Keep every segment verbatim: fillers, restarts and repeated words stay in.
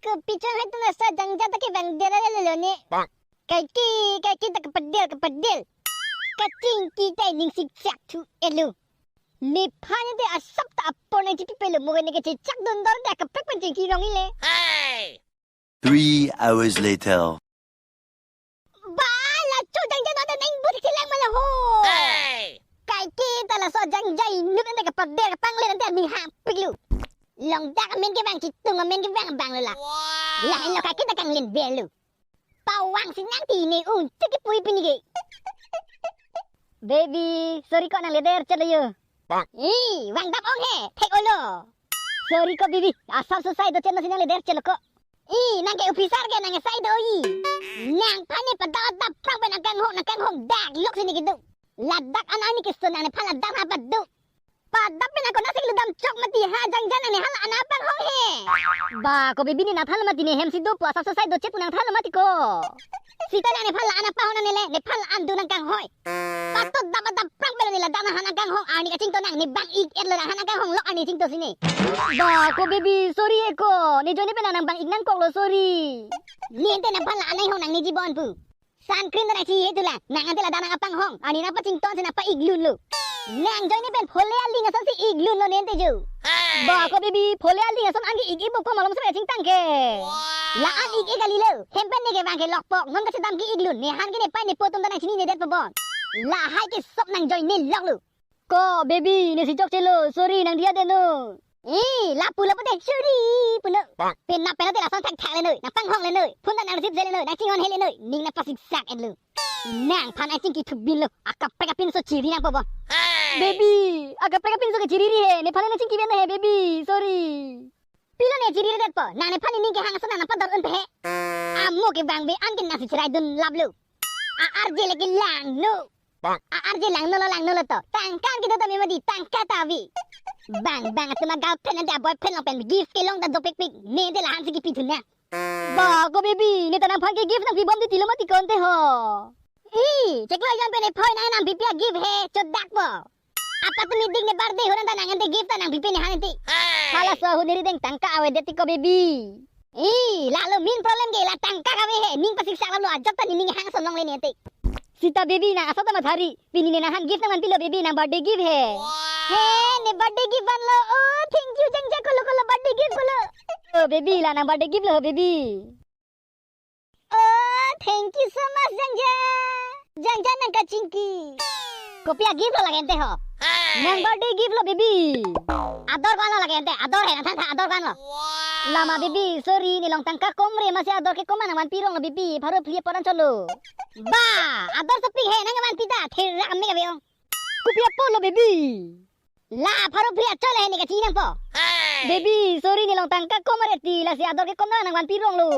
Kopi chonghai tung asa jangja ta kevang der lelo ne. Kaike, kaike ta kapadel, kapadel. Kachingki ta ning siksak thu elo. Nephan te asap ta apor nangchipi pelo, mo ne kechechak dondor ta kaprek pen chingki rong ile. Three hours later. Ba, laso jangja nang ta neng budi silang mala ho. Kaike ta laso jangja inut ante kapadel kapanglen ante ani hapiklo. Longdak amen kevang, chitung amen kevang abang lo la. Lahenlo kaike ta kanglen belo. Pawang si nangti ne un chiki pui pini ke. Baby, sorry ko nangle der chelo yo. Ih, vangdam ong he, thek olo. Sorry ko baby, asap so side do chen si nangle der chelo ko. Ih, nang ke officer ke nang side do ih. Nangphan ne padap dap prang pen nangkanghong, nangkanghong dak lok si ne kedo. Ladak an ani keso nang nephan ladak na pado. Padap pen ako nasi ludam chok mati ha jangja nang ne hala ana panghong he. Ba ko baby ne nangthan mati ne hem si dopo asap so side do che pu nangthan mati ko. Sita nang nephan la ana panghong nang ne le, nephan la an do nangkanghoi. Patot dap dap prang pen ne ladak nang ha nangkanghong, arni kachington nang ne bang ik et lo nang ha nangkanghong lok arni chington si ne. Ba ko baby, sorry he ko. Ne ajoine pen nang bang ik nangkoklo, sorry. Ne ante nangphan la ana hong nang ne jibon pu. Sun cream ta nangchihe thu la, nang ante ladak nang apanghong, arni nang pachington si nang pa-ik lunlo. Nang ajoine pen phole aling ason si ik lunlo ne ante jo. Ba ko baby, phole aling ason an ke ik-i bok ko malom sere chingtang ke. La an ik-i kalilo, hem pen ne kevang ke lokpok, non kachedam ke-ik lun, nephan ke nepei nepo atum ta nangchinine det pabon. Lahai ke sop nang ajoine loklo. Ko baby, ne si chokchelo, sorry nang diya de no. Eh, lapu lapu te sorry puno. Penap penap te lason thakthak le noi, nang panghong le noi. Phone ta nang receive le noi, nang chinghon he le noi. Ning nang pasiksak et lo. Nangphan nang chingki thubin lo. Akaprek apinso chiri nang pobon. Baby, akaprek apinso ke chiriri he. Nephan nang chingki ben he baby. Sorry. Pilo ne chiriri detpo. Nang nephan nening kehang ason nang pador un pe he. Amo kevang be an ke nang si chirai dun laplo. A-arje le kelang no. A-arje langno lo, langno lo to. Tangka an kedo tame mati, tangka ta ave. Bang bang atum a-girlfriend ante a-boyfriend along pen gift kelong ta dopikpik. Ne ante lahan si kipi thu nang. Ba ko baby, ne ta nangphan ke gift nangpibom titilo mati ko ante ho. Ih, chiklo ejon pen ephoi nang nangpipi a-gift he, chodakpo. Apa tumi ding ne birthday ho nang ta nang ante gift ta nangpipi nephan ante. Halaso ahut ne rideng tangka avedet ti ko baby. Ih, lalo main problem ke la tangka kave he, ning pasiksak laplo, ajat ta nening hang ason longle ne ante. Sita baby nang asap ta mathari, pini ne nangphan gift nangvanpilo baby, nang birthday gift he. He, ne birthday gift vanlo. Oh, thank you jangja, kolo kolo birthday gift kolo. Oh baby, la nang birthday gift lo baby. Oh, thank you so much jangja. Jangja nang kachingki. Kopi a-gift lo lake ante ho. Nang birthday gift lo baby. Ador ko-an lo lake ante, ador he nangthan tha, ador ko-an lo. Lama baby, sorry, ne along tangka komre, masi ador kekom an nangvanpi ronglo baby, pharo phli apor an cholo. Ba, ador sopik he nangvanpi ta, therak mek ave ong. Kopi apor lo baby. La pharo phli achoi le ne kachi nangpo. Baby, sorry, ne along tangka komre ti, lasi ador kekom an nangvanpi ronglo.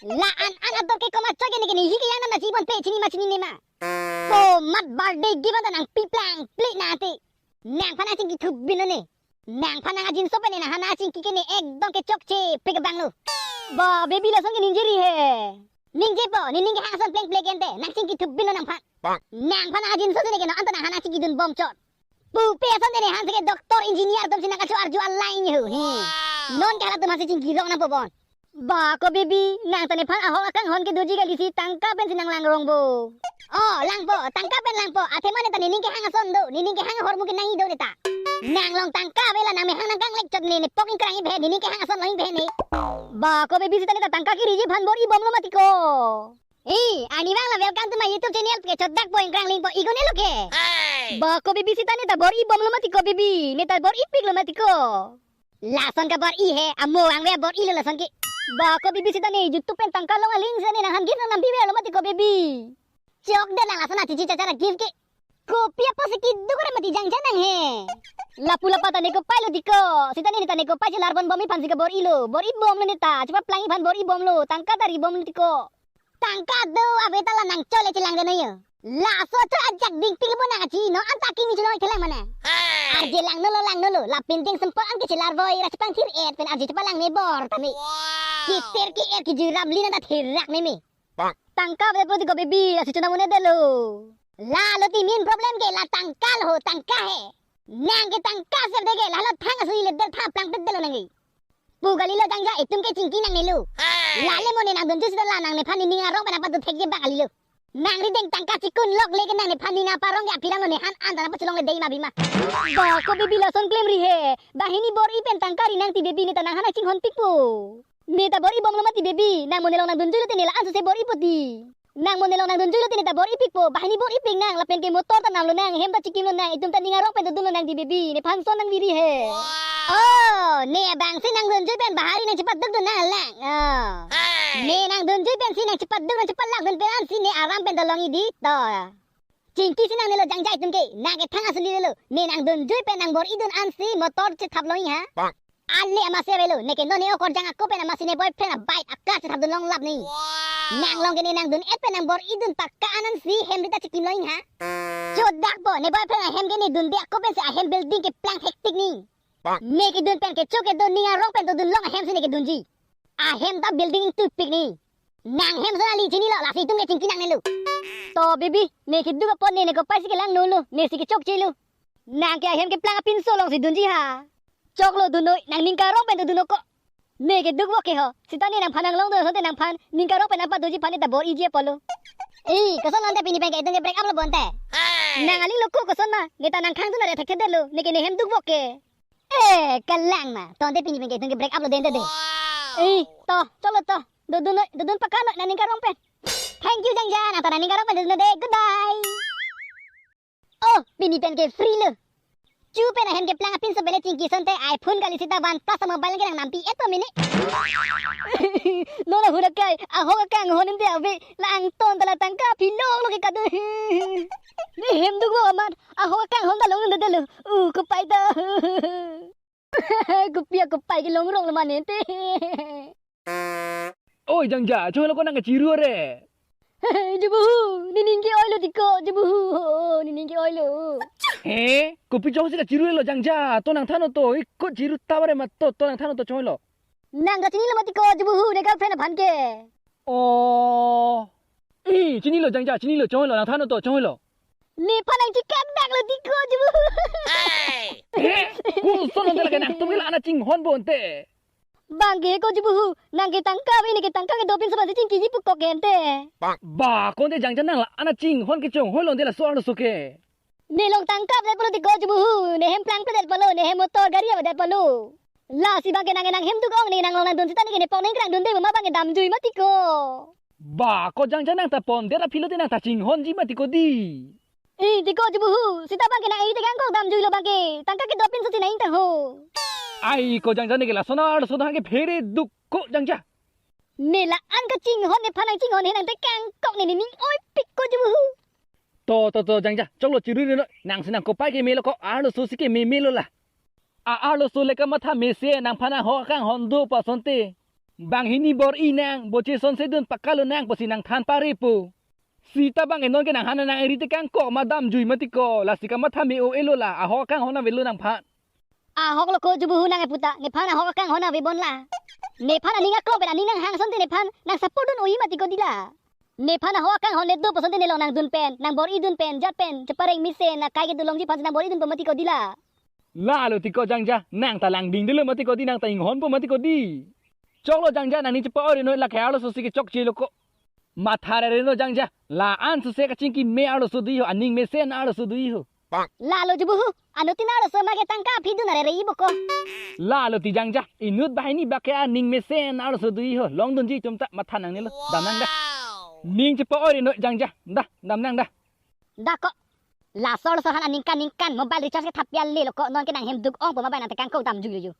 La an an ador kekom achoi ke ne ke nehi ke yang nang nasi bon pe chini ma chinine ma. Komat birthday gift an ta nangpi plangple nang ante. Nangphan nang chingki thubin lo ne. Nangphan nang ajinso pen ne nangphan nang chingki ke ne ekdom ke chokche pik abang lo. Ba, baby lason ke ningjeri he. Ningjepo, nening kehang ason plengple ke ante, nang chingki thubin lo nangphan. Nangphan nang ajinso si ne ke non anta nangphan nang chingki dunbom chot. Pupe ason te nephan si ke doctor, engineer atum si nang kacho arju a-line ho he. Non ke halatum aphan si chingki rong nang pobon. Ba ko baby, nang ta nephan ahok akanghon ke doji kali si tangka pen si nang lang rong bo. Oh, langpo, tangka pen langpo. Athema ne ta nening kehang ason do, nening kehang ahormu ke nang-i do ne ta. Nang along tangka ave la nang mehang nangkanglek chot ne, nepok ingkrang-i bhe, nening kehang ason lo-i bhe ne. Ba ko baby, sita ne ta tangka keriji aphan bor-i bomlo mati ko. Eh, arnivang la welcome to my YouTube channel, ke chodakpo ingkrang lingpo, igo ne lo ke. Ba ko baby, sita ne ta bor-i bomlo mati ko baby, ne ta bor-i piklo mati ko. Lason kabor-i he, amo vangve bor-i lo lason ke. Ba ko baby, sita ne YouTube pen tangka long aling si ne nangphan gift nang nangpiver lo mati ko baby. Chokdet lang lason achichi chachara gift ke. Kopi apotsi keduk ra mati jangja nang he. Lapu lapa ta ne kopai lo ti ko. Sita ne ta ne kopai chelar bon bom-i aphan si kabor-i lo. Bor-i bomlo ne ta. Chepaplang-i aphan bor-i bomlo. Tangka ta ri bomlo ti ko. Tangka do ave ta la nang chole chelang de noyo. Laso choi ajak ding pil bo nang achi no anta kimi chelong thelang mana. Arje langno lo, langno lo. La painting sempot an ke chelar voi ra chepangthir-et pen arje chepalang ne bor tame. Kitir ki-et kijuram li nang ta therak ne me. Tangka ave po ti ko baby, lasi chonam un-edetlo. Lalo ti main problem ke la tangka lo ho, tangka he. Nang ke tangka sep dege, lalo thang asu ile del tha plang pet delo nang ke. Pu kalilo jangja, itum ke chingki nangnelo. Lale mo ne nangdunjui sita la nang nephan nening arong pen apa tu thekje bak kalilo. Nang rideng tangka chikun lok leke nang nephan nening apa arong ke aphi lang lo ne han an ta nangpachelong le dei ma bima. Ba ko baby lason klemri he. Banghini bor-i pen tangka ri nang ti baby ne ta nang han chinghonpikpo. Ne ta bor-i bomlo mati baby. Nang mo ne long nangdunjui lote ne la-an suse bor-ipo ti. Nang mo ne long nangdunjui lote ne ta bor-ipikpo. Banghini bor-ipik nang. Lapen ke motor ta namlo nang. Hem ta chikimlo nang. Itum ta ning arong pen dodunlo nang ti baby. Nephan son nangviri he. Oh, ne abang si nangdunjui pen bahari nangchepaduk dun nang lang. Oh. Ne nangdunjui pen si nangchepaduk nangchepalak dun pen an si ne aram pen dolongji di to. Chingki si nangnelo jangja itum ke. Nang ke thang asu lelo. Ne nangdunjui pen nangbor-i dun an si motor chethaplo-i ha. Ale amatsi avelo, neke non ne okorjang ako pen amatsi ne boyfriend a-bike a-car chethapdun longlap ni. Nang long ke ne nangdun-et pen nangbor-i dun pakka an an si hem rita chikimlo-i ha. Chodakpo, ne boyfriend ahem ke ne dunde ako pen si ahem building keplang thektik ni. Ne kedun pen kecho kedo ning arong pen dodun long ahem si ne kedunji. Ahem ta building ingtupik ni. Nang hem son ali chinilo, lasi itum ke chingki nangnelo. To baby, ne keduk apot ne ne kopai si kelang nolo, ne si kechokchelo. Nang ke ahem keplang apinso along si dunji ha. Choklo dunnoi, nang ning karong pen dodun ako. Ne keduk vo ke ho. Sita ne nangphan nanglong dun asonte nangphan ning karong pen apa doji aphan ne ta bor-iji apotlo. Eh, koson lo ante pini pen ke itum ke break up lo bo ante. Nang aling lo ko koson ma, ne ta nangkhang dun are thekthedetlo, ne ke ne hem duk vo ke. Eh, kalang ma, to ante pini pen ke itum ke break up lo de ante de. Eh, to, choklo to. Dodun noi, dodun pakka noi, nang ning karong pen. Thank you jangja, nang ta nang ning karong pen dodun de. Goodbye. Oh, pini pen ke free lo. Chu pen ahem keplang apinso pen le chingki asonte iPhone kali sita OnePlus a-mobile ke nang nampi-etpo mene. Non ahut akai, ahok akanghon ante ave, la angton ta la tangka aphi lok lo ke kado. Ne hem duk vo amat, ahok akanghon ta long dodelo. Uh, kopai ta. Kopi akopai kelong rong lo mane te. Oi jangja, chonghoi lo ko nang kachiru are. Jubuhu, nening ke-oi lo tiko, jubuhu, nening ke-oi lo. He, kopi chongsi kachiru lo jangja, to nangthan non to, iko chiru ta bare ma to, to nangthan non to chonghoi lo. Nang ta chinilo mati ko, jubuhu, ne girlfriend aphan ke. Oh. Eh, chinilo jangja, chinilo, chonghoi lo, nangthan non to, chonghoi lo. Nephan nangchekak dak lo tiko, jubuhu. Eh, koson ante lake nangtum ke la-an chinghon bo ante. Bang ke ko jubuhu, nang ke tangka ave, ne ke tangka kedo pinso aphan si chingkiji pu kok ke ante. Ba, ko ante jangja nang la-an chinghon ke chonghoi lo ante laso arloso ke. Ne long tangka avedetpo lo tiko jubuhu, ne hem plang pedetpo lo, ne hem motor gari avedetpo lo. Lasi bang ke nang nang hem duk ong, ne nang long nangdun sita ne ke nepok nengkrang dunde ma bang ke damjui mati ko. Ba, ko jangja nang ta pondet aphi lote nang ta chinghonji mati ko di. Eh, tiko jubuhu, sita bang ke nang eri tekang kok damjui lo bang ke, tangka kedo pinso si nang ingtang ho. Ai, ko jangja ne ke lason arloso dak ke phere duk ko jangja. Ne la-an kachinghon nephan nangchinghon he nang tekang kok ne nening oipik ko jubuhu. To, to, to, jangja, choklo chiru ri noi, nang si nang kopai keme lo ko, arloso si keme me lo la. A, arloso le kamatha mesen, nangphan ahok akanghon do pu asonte. Banghini bor-i nang, boche sonse dun pakka lo nang pusi nangthan parepo. Sita bang ke non ke nang han nang eri tekang kok ma damjui mati ko, lasi kamatha me-o-e lo la, ahok akanghon avelo nangphan. Ahok lo ko jubuhu nang eputa, nephan ahok akanghon ave bon la. Nephan aning aklong pen aning nanghang asonte nephan nang support dun oi mati ko di la. Nephan ahok akanghon le do pu asonte ne long nangdun pen, nangbor-i dun pen, jat pen, chepareng mesen, akai kedo longji aphan si nangbor-i dunpo mati ko di la. Lalo tiko jangja, nang ta langding delo mati ko di, nang ta inghonpo mati ko di. Choklo jangja, nangning chepa-oi ri noi, lake arloso si kechokche lo ko. Matha rere non jangja, la-an suse kachingki me arloso do-i ho, aning mesen arloso do-i ho. Lalo jubuhu, anuttin arloso ma ke tangka aphi dun arere-i bo ko. Lalo ti jangja, inut banghini bak ke aning mesen arloso do-i ho, long dunji itum ta matha nangnelo, dam nang da. Ning chepa-oi ri noi jangja, da, dam nang da. Da ko. Laso arloso han aningkan ningkan mobile recharge kethap pial le lo ko, non ke nang hem duk ongpo ma bang nang tekang kok damjui lo jo.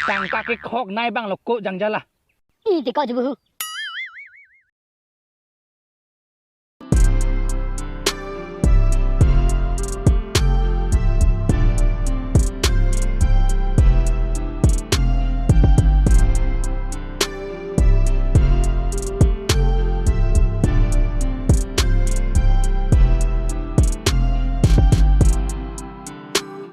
Tangka kekhok nei bang lo ko jangja la. I tiko jubuhu.